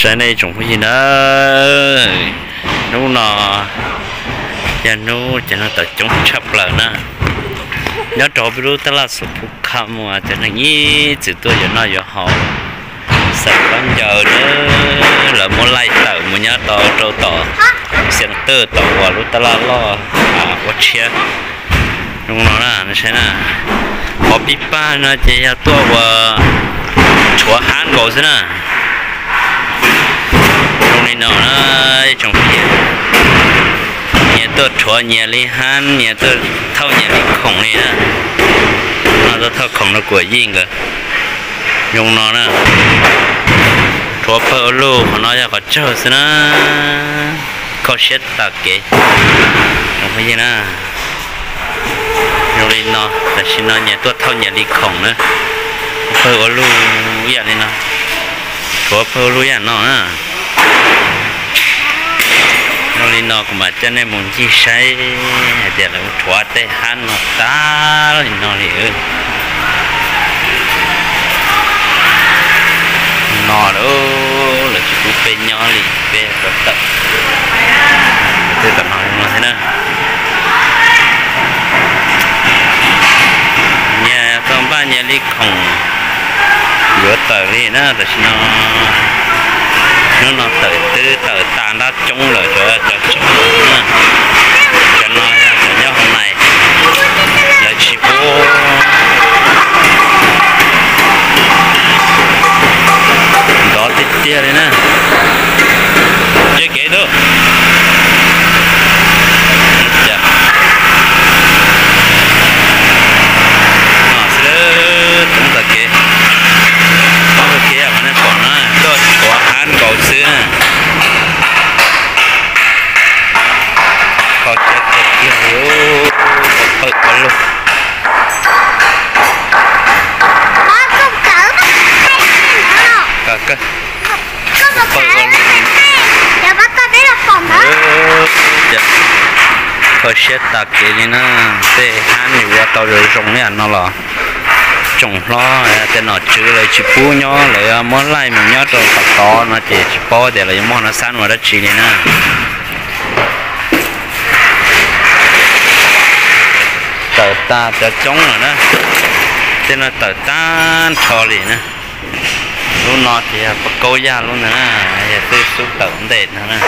Rau nej tsoom phooj ywg na, hnub no yog hnub cov neeg tawm coob tshaj plaws na. Nyob rau peb lub tab laj Xus Phuv Kham uas cov neeg ib txwm tuaj yuav noj yuav haus, xeem khaub ncaws na, lawv muab laij tawm mus nyob tau rau tom Xeev Twj tom uas lub tab laj loj ua tshiab. Zoo no na, saib na, qhov pib pag no ces yog tuaj ua rhuav hab nkaus xwb na. Zoo li no na, ib tsoom phooj ywg, nyias tuaj rhuav nyias li hab, nyias tuaj thauj nyias li khoom li na. No tuaj thauj khoom rau kuam yij nkawd. Zoo no na, rhuav pawg ua luj, qhov no yog qhov tsawg xwb na, kho siab tas kev. Zoo phooj ywg na, zoo li no, tam sim no nyias tuaj thauj nyias li khoom na, pawg ua luj ib yam li no, rhuav pawg ua luj ib yam no na. Zoo li no kuv mam coj nej mus ncig saib hais tias lawv rhuav tej hab no tag li no li. No lawm, lawv tsis pub peb nyob li, peb rov tawm. Tej tom no li no thiab na. Nyias tau npaj nyias li khoom yuav tawm li na, tam sim no hnub no tawm twb tawm tas nrab coob lawm, cov cov tsaug na. Cov no yog cov nyob hauv nais, lawv tsis pub nrov tiag tiag li na. Cia kev ntuj. Xwb, toob tag kev, toob tag kev qhov nej pom na, tuaj rhuav hab nkaus xwb na. Kho siab kawg kiag li, pawg ua luj. Kho siab tas kev li na. Kho siab tas kev li na, tej hab nws ua tau zoo zoo li no los tsoom hlob tej nom tswv lawv tsis pub nyob, lawv muab laij mus nyob rau tom tod no ces tsis paub tias lawv yuav muab no xab ua dab tsi li na. Tawm tas cov coob lawm na, tej no tawm tag nrho li na. Lub no ces yog pab kaub yaj lub ntag na, yog twb xub tawm ntej no na.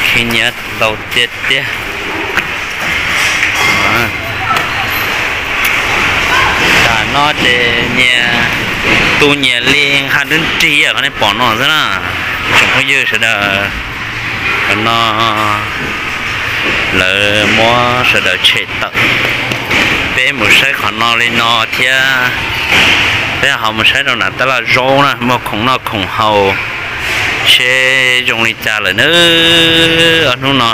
Khib nyiab ntau tiag tiag. Tam no ces nyias tu nyias li nqha nrib nrig qhov nej pom no xwb na. Tsoom phooj ywg sawv daws, qhov no lawv muab sawv daws tshem tawm. Peb mus saib qhov no li no thiab, peb ho mus saib rau nram tab laj zaub na, muaj khoom noj khoom haus seb zoo li cas lawm na. Ob hnub no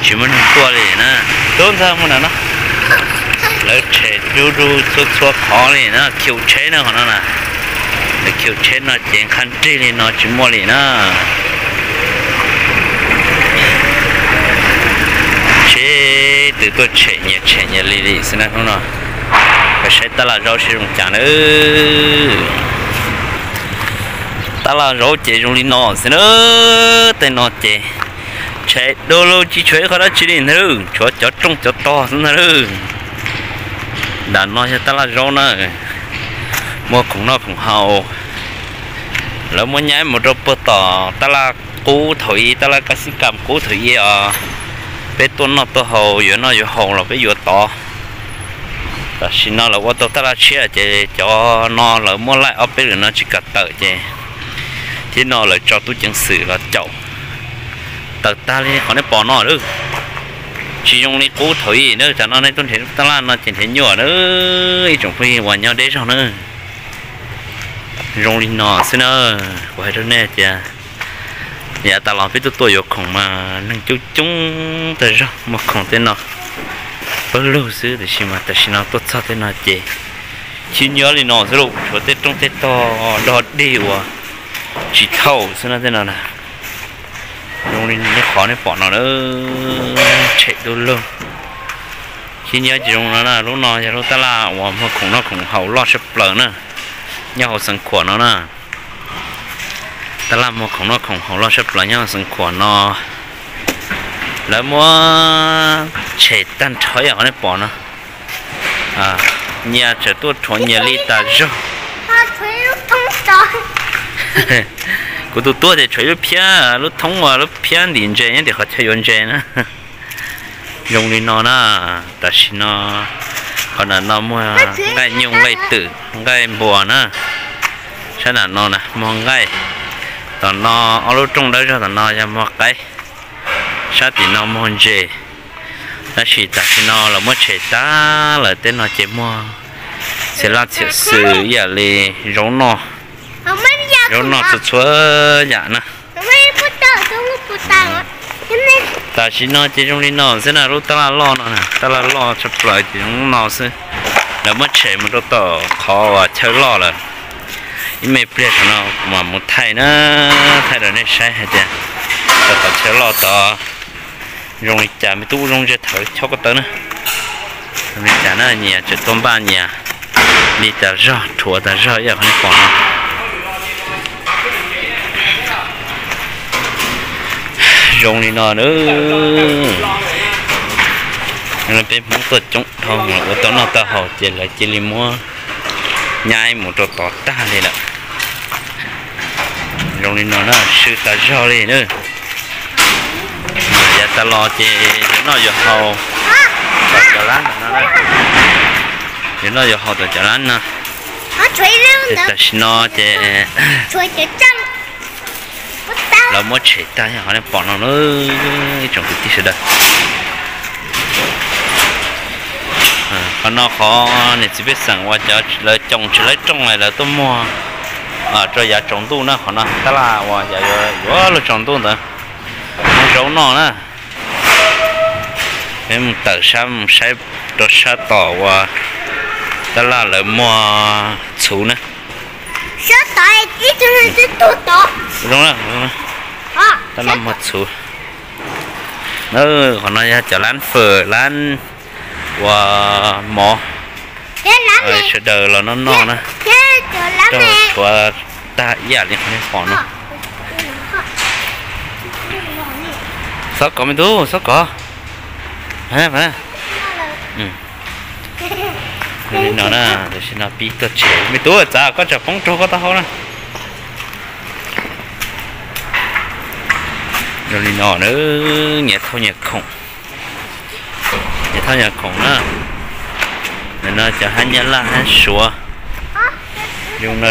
tsis muaj neeg tuaj li na. Tub ntxawg mus nram no, lawv tshem du du txhua txhua qhov li na, khiu tsheb na qhov no na. Lawv khiu tsheb no ces nqha nrig li no tsis muaj li na. Seb twb tuaj tshem nyias tshem nyias li li xwb na hnub no. Peb saib tab laj zaub seb zoo cas na. Tab laj zaub ces zoo li no xwb na. Tej no ces tshem du lug tsis tshuav ib qho dab tsi li ntag, tshuav cov rooj cov tog xwb ntag. Nram no yog tab laj zaub na, muaj khoom noj khoom haus. Lawv muab nyaib mus rau puag tom tab laj qub thaum ub, tab laj kab xib kam qub thaum ub os. Peb tuaj noj tuaj haus, yuav noj yuav haus los peb yuav tod. Tam sim no lawv ua tau tab laj tshiab ces cov no lawv muab laij ob peb lwm no tsis kam tawm ces thiab no lawv tso tub ceev xwm los caum. Tawm tag li qhov nej pom no lawm. Tsis zoo li qub thaum ub na, tam no nej tuaj nrhiav tab laj no ces nrhiav nyuaj na, ib tsoom phooj ywg uas nyob deb zog na. Zoo li no xwb na, kuv hais rau nej tias yav tas los peb tuaj tuaj yuav khoom mas neeg coob coob tag zog, muaj khoom tej no pawg lug xwb, tiam sis mas tam sim no tuaj txog tej no ces khib nyiab li no xwb lauj, tshuav tej rooj tej tog dog dig uas tsis thaum xwb na tej no na. Zoo li qhov nej pom no na, tshem du lug, Ib nyob ces zoo no na, lub no yog lub tab laj uas muag khoom noj khoom haus loj tshaj plaws na, nyob hauv Xeev Khuam no na. Tab laj muag khoom noj khoom haus loj tshaj plaws nyob hauv Xeev Khuam no. Lawv muab tshem tag nrho ib yam qhov nej pom no. Nyias tseem tuaj rhuav nyias li tas zog. Kuv tus tuaj ces tshuav ib lub phiab, lub thoob uas lub phiab ntim ntses nyob tim qhov chaw yuav ntses na. Zoo li no na, tam sim no qhov nram no muag nqaij nyuj nqaij twm nqaij npua na. Sab nram no na muag nqaij, tom no ob lub rooj dawb zog tom no yog muag qaib, sab tim no muag ntses. Tab sis tam sim no lawv muab tshem tag lawm, tej no ces muag txhia laj txhia xwm ib yam li zaub noj, zaub noj txhua txhua yam na. Tam sim no ces zoo li no xwb na, lub tab laj loj no, tab laj loj tshaj plaws ces zoo no xwb. Lawv muab tshem mus rau tom qhov uas chaw loj lawm. Ib me pliag thaum no kuv mam mus thaij na, thaij rau nej saib hais tias rau tom chaw loj tod zoo li cas, me tub ua zoo ntsia thawv chob ko taw na. Zoo li cas na, nyias tseem tuaj npaj nyias li tas zog, rhuav tas zog ib yam qhov nej pom no. Zoo li no na, peb Hmoob tuaj coob dhau, ua tau noj tau haus ces lawv cia li muab nyaib mus rau tod tag li lawm. Zoo li no na, swb tas zog li na. Yav tas los ces yuav noj yuav haus tom cov lab ntawm no, yuav noj yuav haus tom cov lab no. Ces tam sim no ces lawv muab tshem tag yog qhov nej pom no na, ib tsoom kwv tij sawv daws. Qhov no qhov niam txiv pej xeem uas cov lawv coom tsis lawv rooj lawv tuaj muag rau yav tsaus ntuj na, qhov no tab laj uas yav yuav luag tsaus ntuj ntawd muag zaub noj na. Peb mus tawm sab mus saib rau sab tom uas tab laj lawv muag txhuv na. Tab laj muag txhuv. Qhov no yog cov lab fawm lab uas mov, sawv daws los noj noj na. Rau rhuav tag ib yam li qhov nej pom no. Xob kov me tub, xob kov. Li no na, tam sim no pib tuaj tshem. Me tub, txav koj tsam poob raug koj taub hau na. Zoo li no na, nyias thauj nyias khoom, nyias thauj nyias khoom na. Ntawm no cov hab nyab laj hab suav zoo no.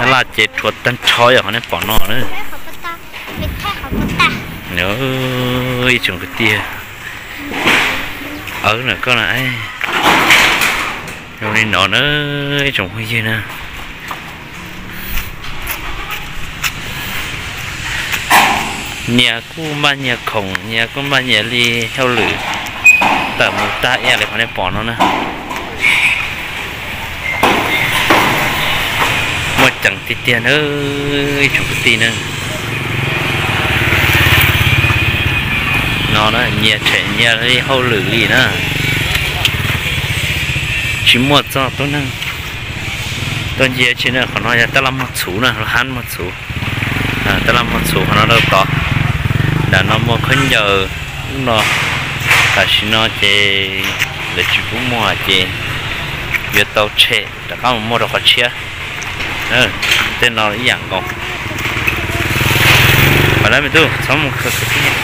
Nyab laj ces rhuav tag nrho yog qhov nej pom no na. Ib tsoom kwv tij, awb na koj na, zoo li no na, ib tsoom phooj ywg na. Nyias kuj npaj nyias khoom, nyias kuj npaj nyias li hauj lwm, tawm mus tag ib yam li qhov nej pom no na. Muaj ceem tiag tiag na, ib tsoom kwv tij na. No na, nyias tshem nyias li hauj lwm li na. Tsis muaj txog tuab neeg tuaj ncia tsi na. Qhov no yog tab laj muag txhuv na, hab muag txhuv. Tab laj muag txhuv qhov no rau tod. Nram no muag khaub ncaws, lub no tam sim no ces lawv tsis pub muag ces yuav tau tshem rov qab mus muag rau qhov tshiab. Tej no ib yam nkaus. Pab lab me tub, txhob mus khaws kwv tij.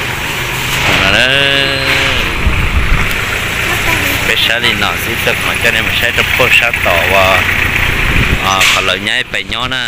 Peb saib li no xwb, txog qhov coj nej mus saib rau puag sab tom uas qhov lawv nyab pem nyob na.